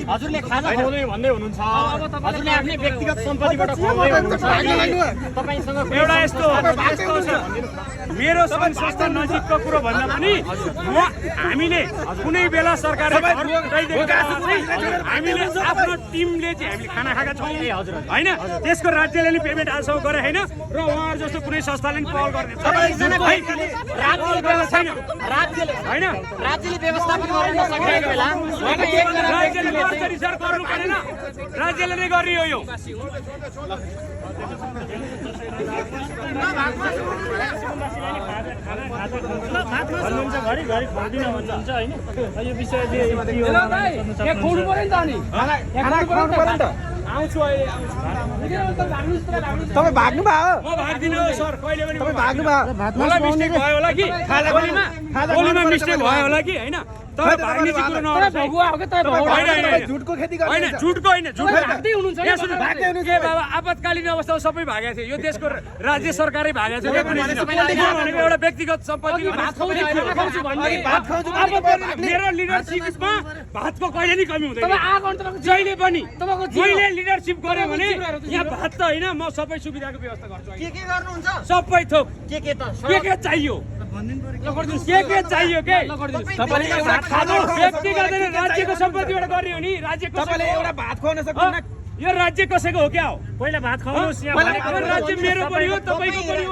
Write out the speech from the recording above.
हजुरले खाजा खुवाउँदै भन्दै हुनुहुन्छ हजुरले आफ्नै व्यक्तिगत सम्पत्तिबाट खुवाउँदै हुनुहुन्छ तपाईसँग एउटा यस्तो छ मेरो सङ्घ संस्था नजिकको कुरो भन्दा पनि हामीले कुनै बेला सरकारले हामीले आफ्नो टिमले चाहिँ हामीले खाना खाएका छौँ होइन त्यसको राज्यले नि पेमेन्ट आजसम्म गरे होइन र उहाँहरू जस्तो कुनै संस्थाले नि पहल गर्ने होइन राज्यले व्यवस्थापन गर्न नसकिरहेको बेला राज्यले गर्नु परेन राज्यले नै गरियो यो घरि खुवाउँदिन भन्नुहुन्छ होइन यो विषय आउँछु अहिले तपाईँ भाग्नु भयो म भाग्दिनँ सर कहिले पनि भाग्नु भयो मलाई मिस्टेक भयो होला कि बोलीमा मिस्टेक भयो होला कि होइन तर भाग्ने चाहिँ कुरो नहोस् झुटको खेती होइन झुटको होइन के बाबा आपतकालीन अवस्थामा सबै भागेको थियो यो देशको राज्य सरकारै भागेको थियो भनेको एउटा व्यक्तिगत सम्पत्ति मेरो लिडरसिपमा भातको कहिले नि कमी हुँदैन जहिले पनि मैले लिडरसिप गरेँ भने यहाँ भात त होइन म सबै सुविधाको व्यवस्था गर्छु के गर्नुहुन्छ सबै थोक के चाहियो के चाहियो के व्यक्तिगत राज्यको सम्पत्तिबाट गर्ने हो नि राज्यको एउटा भात खुवाउन सक्दैन यो राज्य कसैको हो क्या हो पहिला भात खुवाउनुहोस् राज्य मेरो पनि हो तपाईँको पनि हो